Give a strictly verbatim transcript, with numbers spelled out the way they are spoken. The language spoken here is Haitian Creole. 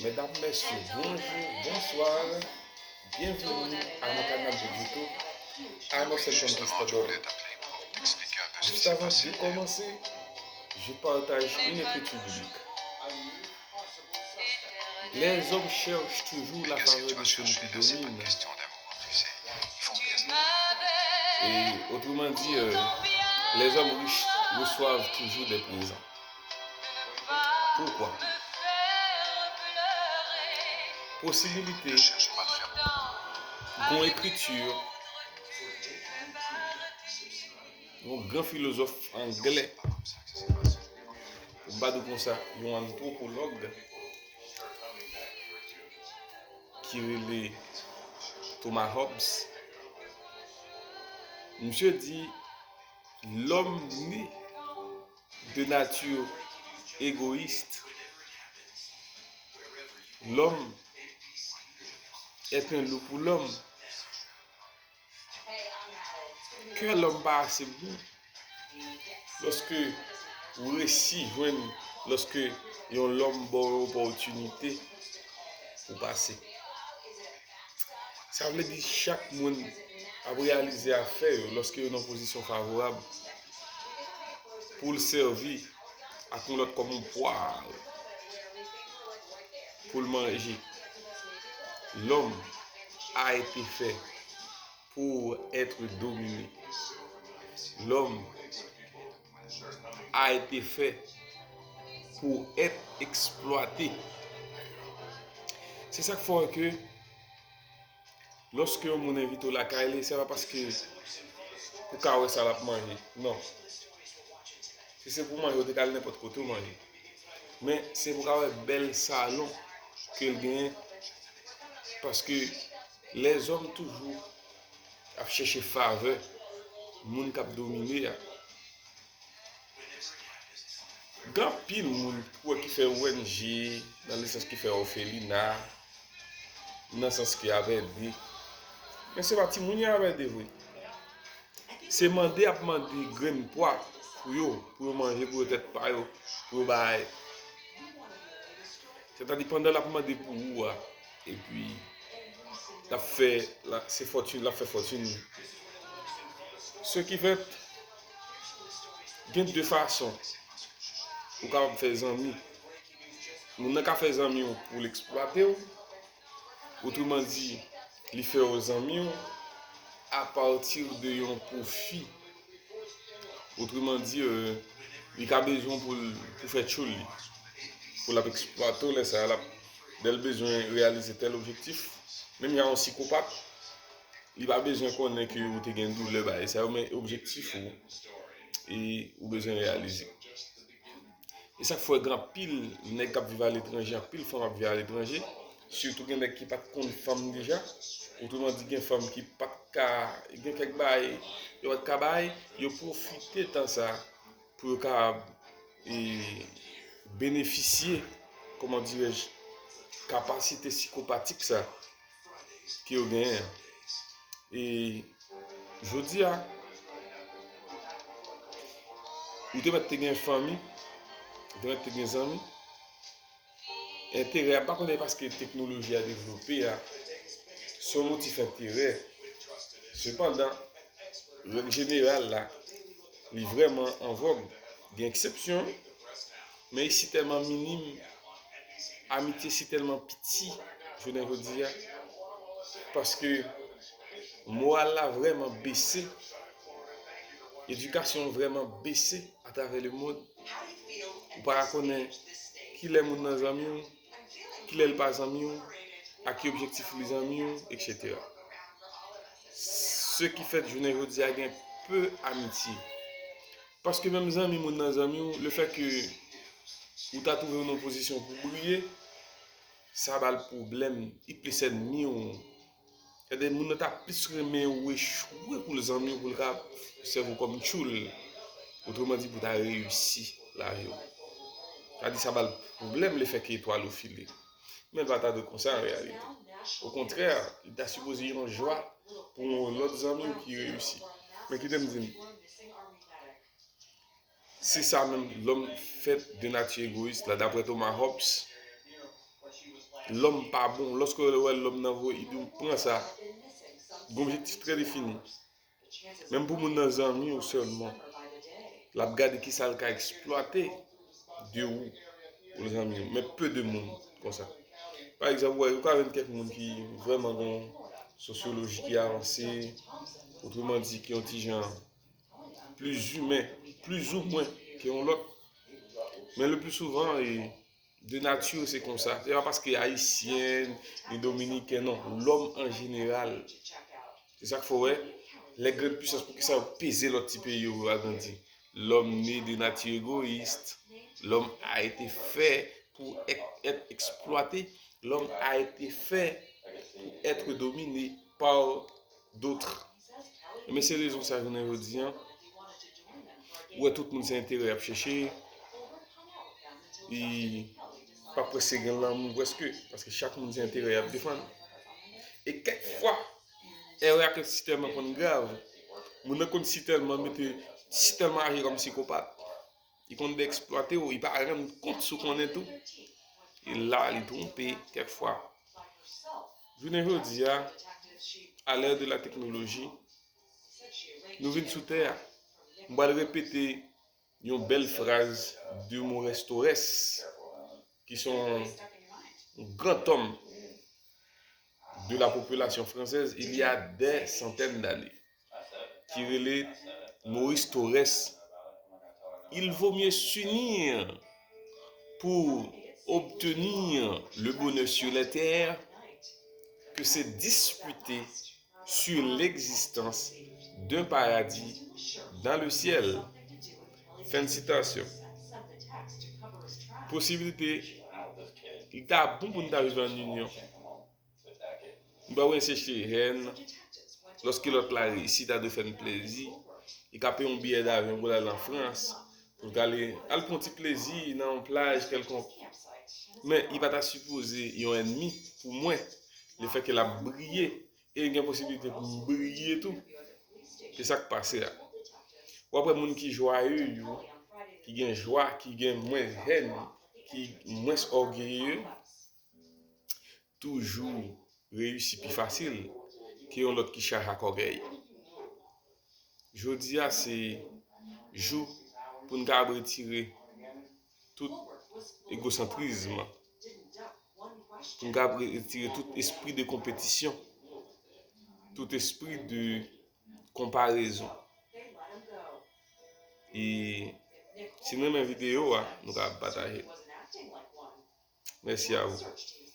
Medam, mesye, bonjou, bonswa. Byenveni a mon kanal de YouTube, Arnold Selton Christador. Juste avant de commencer, je partage une écriture biblique. Les hommes cherchent toujours la faveur de celui qui domine. Et autrement dit, euh, les hommes riches reçoivent toujours des présents. Poukwa? Posibilite, gon ekriti, yon gran filozòf anglè, ou pa di konsa, yon antwopològ ki rele Thomas Hobbes. Misye di, l'homme naît de nature égoïste. L'homme est un loup pour l'homme. Kè lòm pa ase bon. Lòske ou resi jwenn, lòske yon lòm ba w yon opòtinite pou pase. Sa vle di chak moun ap reyalize afè yo lòske yo nan pozisyon favorab pou l sèvi ak yon lòt kòm yon pwa pou l manje. L'homme a été fait pour être dominé. L'homme a été fait pour être exploité. Se sa k fè ke lòske yon moun envite w lakay li, se pa paske pou ka wè sa l ap manje. Non. Si se pou manje, ou te ka al nenpòt kote w manje. Men se pou ka wè bèl salon ke l genyen. Paske lèzòm toujou ap chèche favè moun k ap domine a. Gen anpil moun ou wè ki fè O N G, nan le sans ki fè òfelina, nan sans ki ap ede. Men se pa timoun y ap ede vre. Se mande y ap mande grenn pwa pou yo, pou yo manje, pou yo tèt pa yo, pou yo bay. Sètadi pandan l ap mande pou ou a, epi l ap fè, la, se fòtin, l ap fè fòtin li. Ce qui fait, gen de fason ou kapab fè zanmi. Moun nan ka fè zanmi w pou l eksplwate w, otreman di, li fè w zanmi w apati de yon pwofi. Otreman di, euh, li ka bezwen w pou l, pou fè tchoul li, pou l ap eksplwate w lè sa a, l ap, lè l bezwen reyalize tèl objektif. Menm jan yon sikopat, li pa bezwen konnen ke ou te gen doulè bagay sa yo, men objektif ou, e ou bezwen reyalize. E sa k fè gen anpil nèg k ap viv aletranje, anpil fanm ap viv aletranje, sitou gen nèg ki pa t konn fanm deja, otreman di gen fanm ki pa t ka, gen kèk bagay yo pa t ka bay, yo pwofite tan sa pou yo kapab, e, benefisye, kòman dirèj, kapasite sikopatik sa ke yo genyen an. E jodi a, ou te mèt te gen fanmi, ou te mèt te gen zanmi, enterè a, m pa konnen paske teknoloji a devlope a, se yon motif enterè. Sepandan, règ jeneral la, li vrèman an vòg. Gen eksepsyon, men li si tèlman minim, amitye si tèlman piti, jounen jodi a, paske moral la vrèman bese, edikasyon vrèman bese atravè lemond. Ou pa ka konnen kilè moun nan zanmi w, kilè l pa zanmi w, a ki objektif li zanmi w, etsetera. Ce qui fait, jounen jodi a gen pe amitye. Paske menm zanmi moun nan zanmi w, lefètke ou ta twouve w nan yon pozisyon pou w briye, sa ba l pwoblèm, li plis ènmi w. Sètadi moun nan ta plis renmen ou echwe pou l zanmi w, pou l ka sèvi w kòm tchoul. Otreman di, pou w ta reyisi lavi w. Sa di sa ba l pwoblèm lefètke etwal ou file. Men l pa ta dwe konsa an reyalite. Okontrè, li ta sipoze yon jwa pou yon lòt zanmi w ki reyisi. Men kite m di n, Se sa menm, lòm fèt de nati egoyis la, daprè Thomas Hobbes. Lòm pa bon. Lòske w wè lòm nan voye, li di w, "Pran sa." Gen objektif trè defini. Menm pou moun nan zanmi w sèlman, l ap gade kisa l ka eksplwate de ou, pou zanmi w. Men pe de moun konsa. Pa egzanp, w wè, ou ka jwenn kèk moun ki vrèman gen yon sosyoloji ki avanse, otreman di, ki yon ti jan pli imen, plizoumwen ke yon lòt. Men le pli souvan, e, de nati, se konsa. Se pa paske ayisyen, ni dominiken, non. Lòm an jeneral. Se sa k fè w wè, les grandes puissances, poukisa yo peze lòt ti peyi yo pou yo agrandi? L'homme naît de nature égoïste. L'homme a été fait pour être, être exploité. L'homme a été fait pour être dominé par d'autres. Men se rezon sa, jounen jodi a, ou wè tout moun se enterè y ap chèche, e pa prèske gen lanmou, prèske, paske chak moun se enterè y ap defann. E kèk fwa, erè a konn sitèlman konn grav, moun nan konn sitèlman mete, sitèlman aji kòm sikopat. Li konn deeksplwate w, li pa rann kont si w konnen tou. E la, li twonpe kèk fwa. Jounen jodi a, à l'ère de la technologie, nou vin sou tè a. M pral repete yon bèl fraz de Maurice Torres, ki se yon gran tòm de la population française il y a des centaines d'années, ki rele Maurice Torres. Il vaut mieux s'unir pour obtenir le bonheur sur la terre que se disputer sur l'existence d'un paradis dans le ciel. Fen sitasyon. Posibilite, li ta bon pou n ta viv an inyon. Nou pa bezwen chèche hèn. Lòske lòt la reyisi, ta dwe fè n plezi. Li ka peye yon biyè davyon pou l al an Frans, pou l ka ale, al pran yon ti plezi nan yon plaj kèlkonk. Men li pa ta sipoze yon ènmi pou mwen, lefètke l ap briye, e gen posibilite pou m briye tou. Se sa k pase a. W ap wè moun ki jwaye yo, ki gen jwa, ki gen mwens hèn, ki mwens ògeye yo, toujou reyisi pi fasil ke yon lòt ki chaje ak ògèy. Jodi a se jou pou n ka retire tout egosantrizm, pou n ka retire tout espri de konpetisyon, tout espri de konparezon. E si nou renmen videyo a, nou ka pataje. Mèsi a ou.